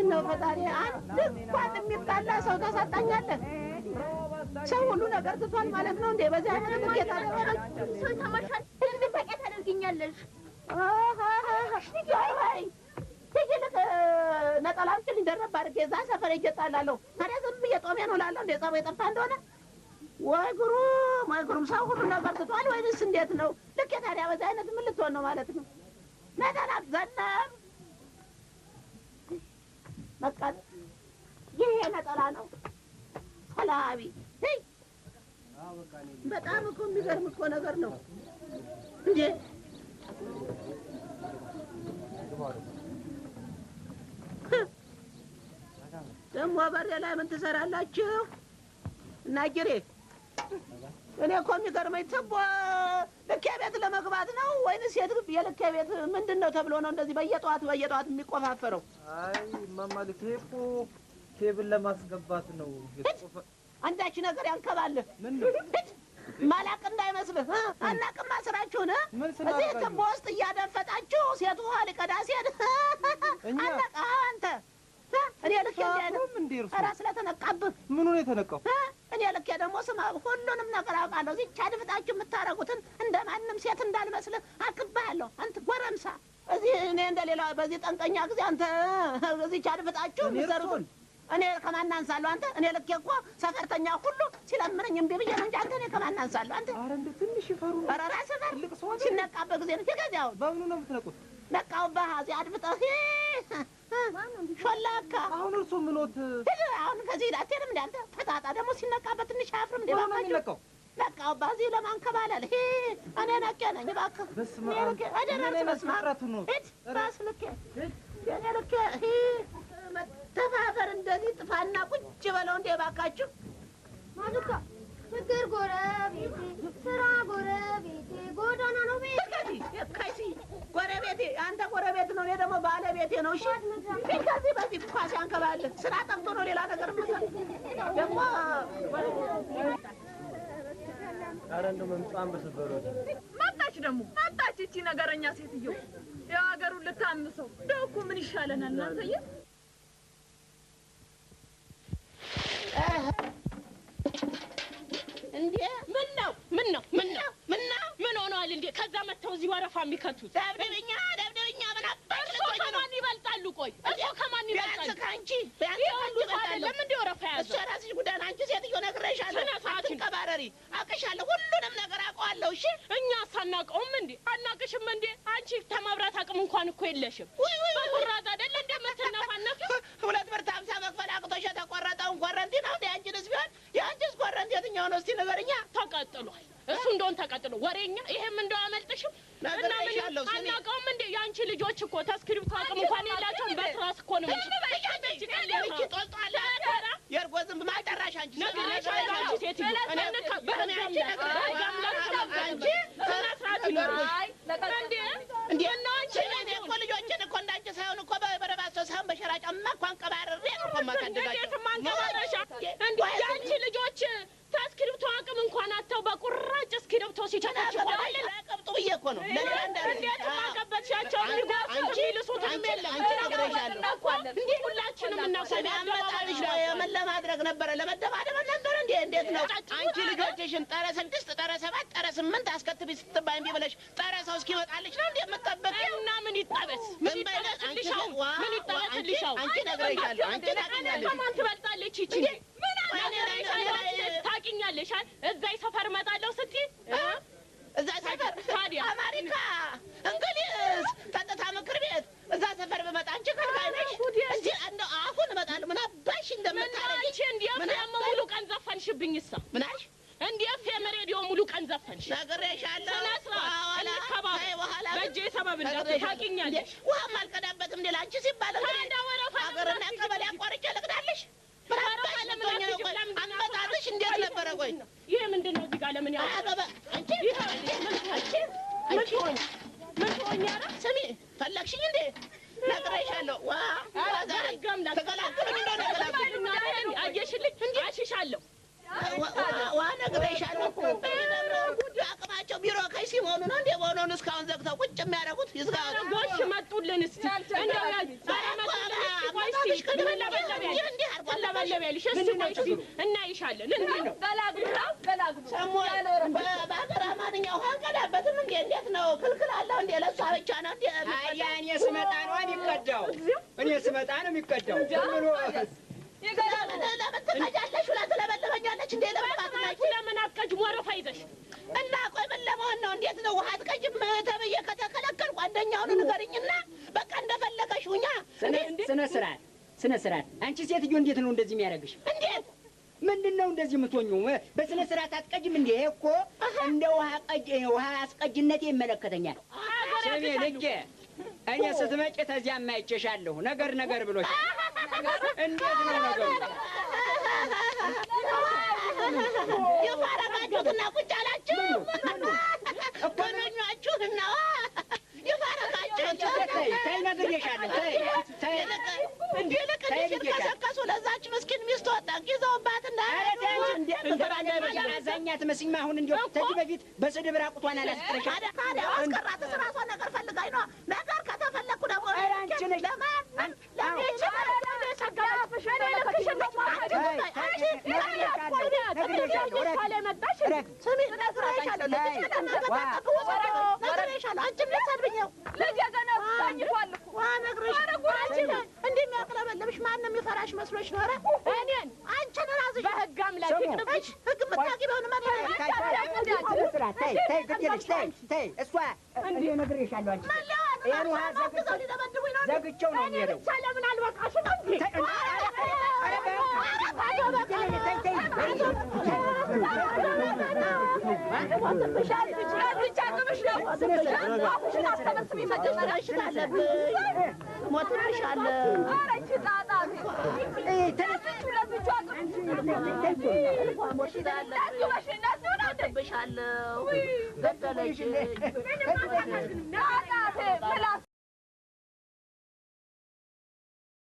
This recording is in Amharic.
ምነው ፈጣሪ አንድ እንኳን የሚጣላ ሰው ታሳጣኛለህ? ሰው ሁሉ ነገር ትቷል ማለት ነው እንዴ? በዚህ አይነት ልኬት ሰው ተማሻል እንድትበቂ ታደርጊኛለሽ። ወይ ይልቅ ነጠላ አምጪልኝ ደረብ አድርጌ እዛ ሰፈር ሄጄ እጣላለሁ። ታዲያ ዝም ብዬ ጦሜን እውላለሁ እንዴ? ጸቡ የጠፋ እንደሆነ ወይ ግሩም፣ ወይ ግሩም። ሰው ሁሉ ነገር ትቷል ወይንስ እንዴት ነው? ልኬ ታዲያ በዚህ አይነት ምን ልትሆን ነው ማለት ነው? ነጠላ ዘነብ በቃ ይሄ ነጠላ ነው። ሰላቢ በጣም እኮ የሚገርም እኮ ነገር ነው እንዴ! ደግሞ በሬ ላይ ምን ትሰራላችሁ? እና ጅሬ እኔ እኮ የሚገርመኝ ትቦ ልኬ ቤት ለመግባት ነው ወይንስ የልኬ ቤት ምንድን ነው ተብሎ ነው እንደዚህ በየጠዋት በየጠዋት የሚቆፋፈረው? አይ እማማ ልኬ እኮ ኬብል ለማስገባት ነው። አንዳች ነገር ያንከባልህ። ምን ነው ማላቅ እንዳይመስልህ። አናቅማ ስራችሁን። እዚህ ትቦ ውስጥ እያደፈጣችሁ ሴቱ ውሃ ሊቀዳ ሲሄድ አናቅ። አንተ እኔ ልኬ ኧረ ስለተነቃብህ። ምኑ ነው የተነቃው? እኔ ልኬ ደግሞ ስማ፣ ሁሉንም ነገር አውቃለሁ። እዚህች አድፍጣችሁ የምታረጉትን እንደ ማንም ሴት እንዳልመስልህ አቅብሃለሁ። አንተ ጎረምሳ፣ እዚህ እኔ እንደሌላ በዚህ ጠንቀኛ ጊዜ አንተ እዚህች አድፍጣችሁ የምትሰሩትን እኔ ከማን አንሳለሁ? አንተ እኔ ልኬ እኮ ሰፈርተኛ ሁሉ ሲለምነኝ እምቢ ብዬ ነው እንጂ አንተ እኔ ከማን አንሳለሁ? አንተ ኧረ እንደው ትንሽ ይፈሩ። ኧረ ራስህ ፈር። ሲነቃበት ጊዜ ነው ይገዚያ። አሁን በምኑ ነው የምትነቁት? ነቃውብህ። እዚህ አድፍጠህ ሾላካ። አሁን እርሶ ምኖት? አሁን ከዚህ አትሄድም እንደ አንተ ፈጣጣ። ደግሞ ሲነቃበት ትንሽ አያፍርም እንዴ? ማነው የሚነቃው? ነቃውብህ። እዚህ ለማንከባለል እኔ ነቄ ነኝ። እባክህ በስመ አብ። በስመ አብ። ሂድ ራስህ ልኬ እኔ ልኬ መተፋፈር እንደዚህ ጥፋና ቁጭ በለው እንዴ እባካችሁ። ማዙካ ችግር ጎረቤቴ፣ ስራ ጎረቤቴ፣ ጎዳና ነው ቤቴ። ከሲ ጎረቤቴ፣ አንተ ጎረቤት ነው፣ እኔ ደግሞ ባለቤቴ ነው። እሺ ከዚህ በዚህ ኳስ ያንከባልህ ስራ ጠፍቶ ነው ሌላ ነገር ደግሞ። ኧረ እንደው መምጫዋን በሰበሩት መጣች ደግሞ መጣች። እቺ ነገረኛ ሴትዮ ያው ሀገሩን ልታምሰው። እንደው እኮ ምን ይሻለናል እናንተዬ? እንዴ ምን ነው ምን ነው ምን ነው ምን ነው ምን ሆነዋል እንዴ? ከዛ መጥተው እዚህ ወረፋ የሚከቱት ደብድብኛ ደብድብኛ። ምን አባሽ እርሶ ከማን ይበልጣሉ? ቆይ እርሶ ከማን ይበልጣሉ? ቢያንስ ከአንቺ ቢያንስ ከአንቺ እበልጣለሁ። ለምን እንደ ወረፋ ያዘው? እሱ የራስሽ ጉዳይ ነው። አንቺ ሴትዮ ነግሬሻለሁ፣ አትንቀባረሪ። አውቅሻለሁ፣ ሁሉንም ነገር አውቀዋለሁ። እሺ እኛ አናውቀውም እንዴ? አናውቅሽም እንዴ? አንቺ ተማብራት አቅም እንኳን እኮ የለሽም። በኩራዝ አይደለ እንደ የምትነፋነፊው? 2 ብር 50 መክፈል አቅቶሽ የተቆረጠውን ኮረንቲ ነው እንዴ? አንቺንስ ቢሆን የአንቺስ ኮረንቲ የትኛው ነው? እስቲ ንገሪኛ። ተቀጥሏል። እሱ እንደሆን ተቀጥሎ ወሬኛ፣ ይሄም እንደው አያመልጥሽም። ነግሬሻለሁ። ስሚ አናውቀውም እንዴ? የአንቺ ልጆች እኮ ተስክሪብቶ አቅም እንኳን የላቸውም። በትራስ እኮ ነው እቺ ጦልጧላ የእርጎ ዝንብ ማልጠራሽ አንቺ ነግሬሻለሁ። አንቺ ሴትዮ እንዴ እኔ እኮ ልጆችን እኮ እንዳንቺ ሳይሆን እኮ በበረባሶ ሳይሆን በሸራ ጫማ እኮ አንቀባርሬ ነው እኮ የማሳድጋቸው። እንዴት ማንቀባረሻ እንዴ? የአንቺ ልጆች ተስክሪብቶ አቅም እንኳን አጥተው በቁራጭ እስክሪብቶ ሲቸከችኩ አይደል? ቅብጡ ብዬ እኮ ነው ለሌላ እንዳልሽ። እንዴት ማቀበልሻቸው? የሚጎርሱት የሚልሱትም የለም። አንቺ ነግሬሻለሁ። እንዴ ሁላችንም እናውቃለን። አመጣልሽ ነው ምን ለማድረግ ነበረ? ለመደባደብ ነበረ እንዴ? እንዴት ነው አንቺ ልጆችሽን ጠረ 6 ጠረ 7 ጠረ 8 አስከትቢ ስትባይ እምቢ ብለሽ ጠረ ሰው እስኪመጣልሽ ነው እንዴ የምትጠብቂው? እና ምን ይጠበስ? ምን ይጠበስልሽ? አሁን ምን ይጠበስልሽ? አሁን አንቺ ነግሬሻለሁ። አንቺ ታውቂኛለሽ። ከማን ትበልጣለች ይቺ? ምን ታውቂኛለሽ? እዛ ሰፈር እመጣለሁ ስትይ እዛ ሰፈር ታዲያ አሜሪካ፣ እንግሊዝ፣ ጸጥታ ምክር ቤት እዛ ሰፈር ብመጣ አንቺ ከልካይ ነሽ። እዚህ እንደው አሁን እመጣለሁ። ምን አባሽ እንደምታረጊ አንቺ እንዲህ ኤፍኤም ሙሉ ቀን ዘፈንሽብኝ። እሳ ምን አልሽ? እንዲህ ኤፍኤም ሬዲዮ ሙሉ ቀን ዘፈንሽ። ነግሬሻለሁ። ስነ ስርዓት እንከባበር። በእጄ ሰበብ እንዳትዪ ታውቂኛለሽ። ውሃም አልቀዳበትም እንዴ ለአንቺ ሲባል እንግዲህ ሀገርና ቀበሌ አቋርጬ ልቅዳለሽ። ምን አባሽ ልትሆኚ ነው? ቆይ አመጣጥሽ እንዴት ነበረ? ቆይ ይሄ ምንድን ነው? እዚህ ጋር ለምን ያው አገባ አንቺ አንቺ አንቺ ምን ትሆኚ? ኧረ ስሚ ፈለግሽኝ እንዴ? ነግሬሻለሁ። ዋ ዛሬ ተገላግሉኝ እንደሆነ ገላግሉኝ። አየሽልኝ፣ አሽሻለሁ። ዋ ነግሬሻለሁ እኮ አቅማቸው ቢሮ ከይሲ መሆኑ ነው እንዴ? መሆኑን እስካሁን ዘግተው ቁጭ የሚያደርጉት ይዝጋ። ጎሽ መጡልን። እስቲ እንደው ያ አመጣጥሽ ትለበለቢያለሽ፣ ትለበለቢያለሽ። እስኪ ቆይ እስኪ እናይሻለን። እንዲህ ነው ገላግሉ ገላግሉ። ሰሞ በሀገር አማርኛ ውሃ አንቀዳበትም እንዴ? እንዴት ነው? ክልክል አለው እንዴ? ለእሷ ብቻ ነው እንዴ? ታዲያ እኔ ስመጣ ነው የሚቀዳው። እኔ ስመጣ ነው የሚቀዳው። ዝም ብሎ ለምን ለምን ትቀጃለሽ? ሁላ ትለበለበኛለች እንዴ? ለምን አትናቂ? ለምን አትቀጂም? ወረፋ ይዘሽ እና ቆይ ምን ለመሆን ነው? እንዴት ነው ውሃ አትቀጂም ተብዬ ከተከለከልኩ አንደኛውን ንገሪኝና በቃ እንደፈለገሽ ሁኛ። ስነ ስርዓት፣ ስነ ስርዓት። አንቺ ሴትዮ እንዴት ነው እንደዚህ የሚያደርግሽ? እንዴት ምንድን ነው እንደዚህ የምትሆኚው? በስነ ስርዓት አትቀጅም እንዴ? ይሄ እኮ እንደ ውሃ ቀጅ ውሃ አስቀጅነቴ ይመለከተኛል። ስሚ ልጄ፣ እኔ ስትመጪ ተዚያም አይቼሻለሁ። ነገር ነገር ብሎሻል። እንዴት ነው ነገሩ? ይፋረጋችሁትና ቁጭ አላችሁ። ጎበኟችሁና ይፋረጋችሁት። ተይ ተይ፣ ነግሬሻለሁ። ተይ ተይ ይልቅ ተይ እንዲህ ብዬሻለሁ። ሲልከሰከሱ ለዛች ምስኪን ሚስት ወጣ ይዘውባት ኧረ ተይ አንቺ፣ እንጀራ እንዳይበላ አዛኛ አትመስኝም። አሁን እንዲያው ከዚህ በፊት በስድብ ራቁቷን አላስቀረሻት። ታዲያ አስቀራትስ ራሷ ነገር ፈልጋኝ ነዋ። ነገር ከተፈለግኩ ደግሞ ኧረ አንቺ ነሽ። ለማንም እንደሚያቅለበልብሽ ማንም የሚፈራሽ መስሎሽ ነው? ኧረ እኔን አንቺን እራስሽ በህግ አምላክ ስሙ። ይቅርብሽ። ህግ የምታውቂ ቢሆንማ እኔ ስነ ስርዓት። ተይ ተይ፣ ግድ የለሽ። ተይ ተይ፣ እሷ እኔ ነግሬሻለሁ። አንቺ ይሄን ውሃ አግዘው ሊደበድቡኝ ነው። ዘግቼው ነው እኔ የሚሄደው። ብቻ ለምን አልበቃሽም እንዴ? ተይ ኧረ ተይ ተይ በሽታ አለብኝ፣ ሞትብሻለሁ። ሞትብሻለሁ። ገደለችኝ።